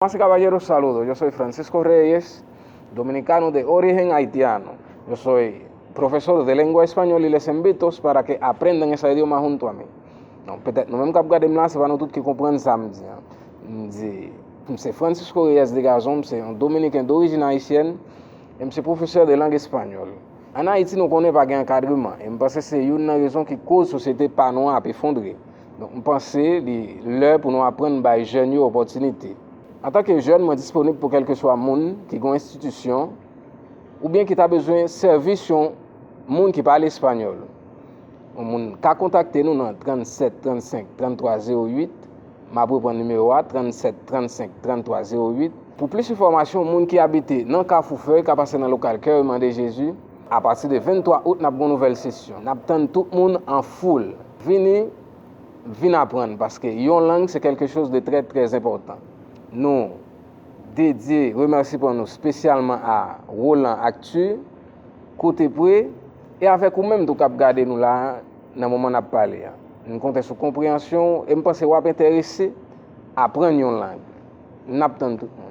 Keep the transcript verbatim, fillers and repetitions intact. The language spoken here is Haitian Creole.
Damas y caballeros, saludos. Yo soy Francisco Reyes, dominicano de origen haitiano. Yo soy profesor de lengua español y les invito para que aprendan ese idioma junto a mí. Donk, petèt nou menm k ap gade m la, se pa nou tout ki konprann sa m di an. M di, m se Francisco Reyes Degazon, m se yon Dominiken dorijin ayisyèn, e m se pwofesè de lang espanyòl. Ann Ayiti, nou konnen pa gen ankadreman, e m panse se youn nan rezon ki koz sosyete pa nou an ap efondre. Donk, m panse li lè pou nou aprann bay jèn yo opòtinite. Antanke jèn, mwen disponib pou kèlkeswa moun ki gen yon enstitisyon oubyen ki ta bezwen sèvis yon moun ki pale espanyòl. Yon moun ka kontakte nou nan trannsèt trannsenk tranntwa zewo uit. M ap reprann nimewo a, trannsèt trannsenk tranntwa zewo uit. Pou plis enfòmasyon, moun ki abite nan Kafou Fèy ka pase nan lokal Kè Remande Jezi. Apati de venntwa out, n ap gen yon nouvèl sesyon. N ap tann tout moun an foul. Vini, vin aprann, paske yon lang se quelque chose de très, très important. Nou dedye remèsiman nou espesyalman a Roland Actu, Kote Pre, e avèk ou menm tou k ap gade nou la a, nan moman n ap pale a. M konte sou konpreyansyon w e m panse w ap enterese aprann yon lang. N ap tann tout moun.